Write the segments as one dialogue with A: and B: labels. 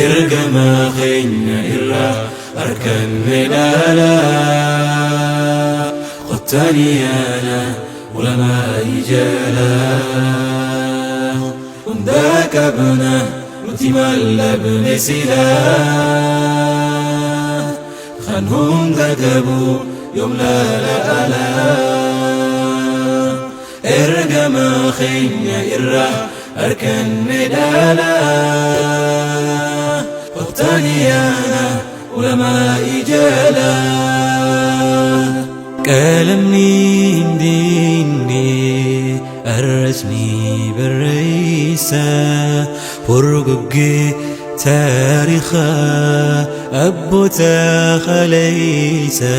A: Ergamaa keenya irraa arganne dhaala. Qottanii yaana ulamaa'ii jala. Hundaa qabna nuti maal dhabne silaa. Kan hunda qabu yoom laala alaa. Ergamaa keenya irraa arganne dhaala. Qottanii yaana ulamaa'ii jala. Qalamni hin diinne arrasni barreessa furguggee taarikaa abboota kaleessa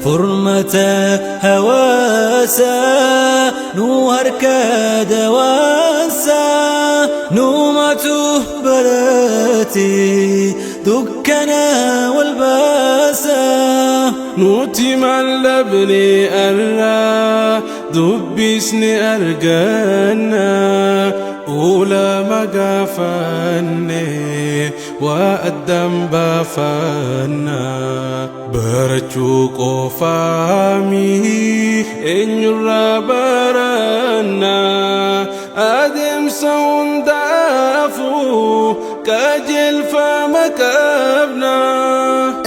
A: furmata hawaasaa nu harka dawaansaa numatu barate dukkana wal baasaa.
B: Nuti maal dhabne arraa dubbisne arganna ulama gaafanne waa addan baafanna barachuu qofaami eenyurraa baranna adeemsa hundaafuu qajeelfama qabna.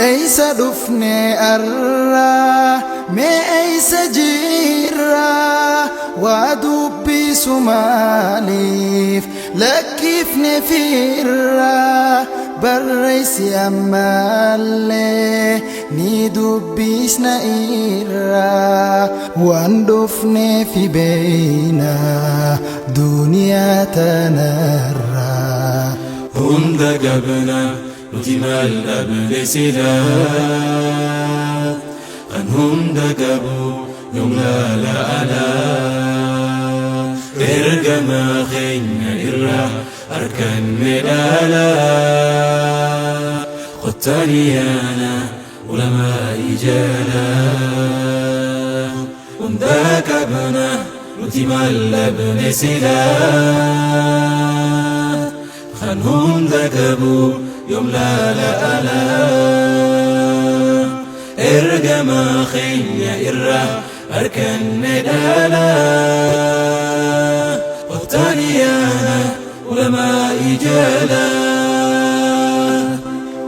C: Eeysa dhufne arraa mee eeysa jirra waa dubbisu maaliif lakkifne firra barreessi ammallee ni dubbisna irra waan dhufneefi beeyna duniyaa tanarra.
A: Hunda qabna nuti maal dhabne silaa. Kan hunda qabu yoom laala alaa. Ergamaa keenya irraa arganne dhaala. Qottanii yaana ulamaa'ii jala. Hunda qabna nuti maal dhabne silaa. Kan hunda qabu yoom laala alaa. Ergamaa keenya irraa arganne dhaala. Qottanii yaana ulamaa'ii jala.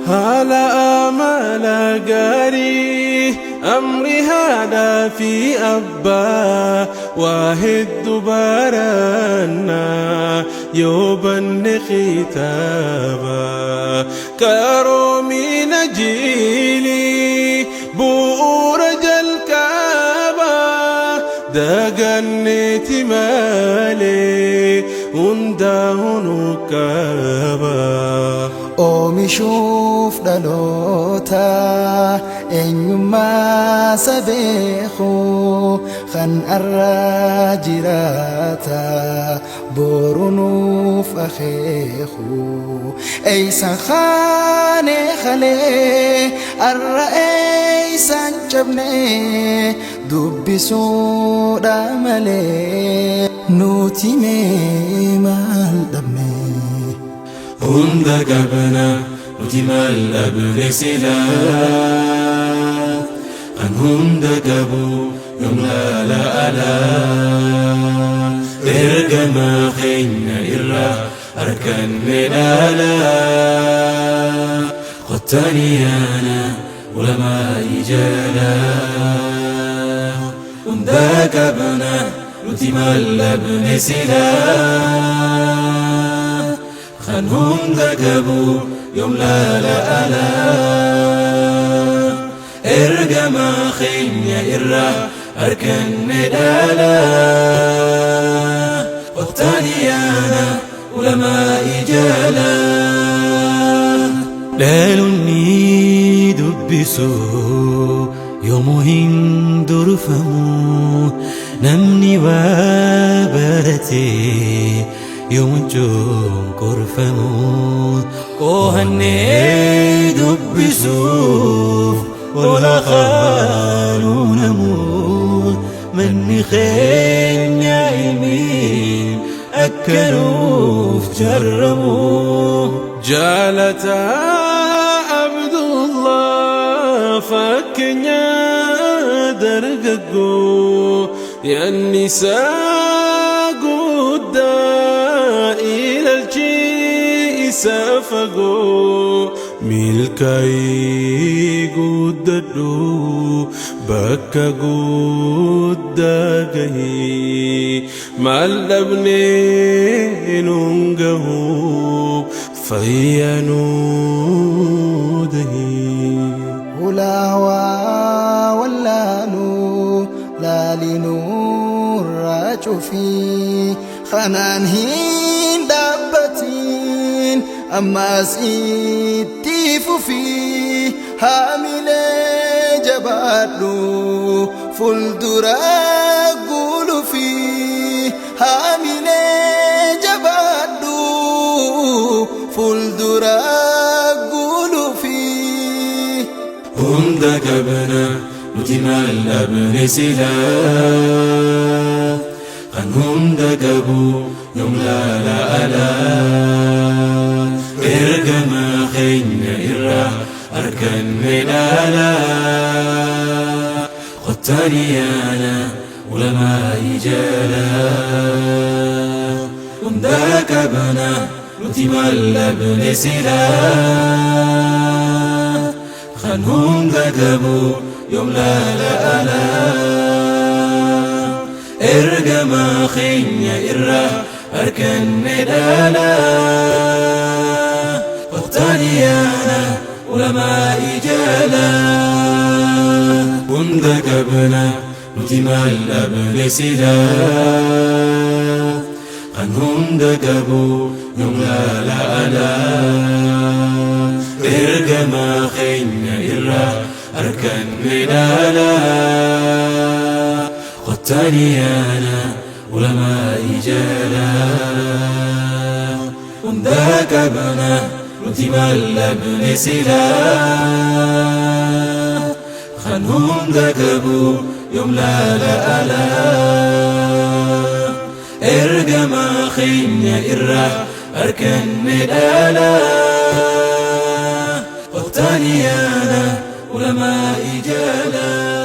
B: Haala amala gaarii amri haadhaa fi abbaa waa hedduu barannaa yoo banne kitaaba qaroomina jiilii bu'uura jalqaba daganneeti malee hundaa'uu qaba.
C: Oomishuuf dhaloota eenyummaa sabeeku kan arraa jiraata borunuuf akeeku eeysan kaane kalee arra eeysan cabne dubbisuudha malee nuti mee maal dhabne.
A: Hunda qabna nuti maal dhabne silaa. Kan hunda qabu yoom laala alaa. Ergamaa keenya irraa arganne dhaala. Qottanii yaana ulamaa'ii jala. Hunda qabna nuti maal dhabne silaa. Kan hunda qabu yoom laala alaa. Ergamaa keenya irraa arganne dhaala. Qottanii yaana ulamaa'ii jala. Dhaloonni dubbisu yoomuu hin durfamu namni waa barate yoomuu cunqurfamu qo'annee dubbisuuf ol haa namu manni keenya ilmiin akka nuuf jarramu.
B: Jaalataa Abdullah fakkeenya dargaggoo yaadni isaa guddaa ilaalchi isaa fagoo milkaa'ii guddadhu bakka guddaa gahii maal dhabnee nuun gahu fayyaa nuu dahii.
C: Hulaa waa wallaaluu laalinuu cufii kanaan hin dhaabbatiin ammas itti fufii haamilee jabaadhu fuuldura gulufii haamilee jabaadhu fuuldura gulufii.
A: Hunda qabna nuti maal dhabne silaa kan hunda qabu yoom laala alaa ergama keenya irraa arganne dhaalaa qottaniyaana ulamaa jalaa hunda qabna nuti maal dhabne silaa kan hunda qabu yoom laala alaa ergama keenya irraa arganne dhaalaa qottaniyaana ulamaa jalaa hunda qabna nuti maal dhabne silaa kan hunda qabu yoom laala alaa ergama keenya irraa arganne dhaalaa qottaniyaana ulamaa jalaa hunda qabna nuti maal dhabne silaa kan hunda qabu yoom laala alaa ergama keenya irraa arganne dhaalaa qottaniyaana ulamaa jalaa.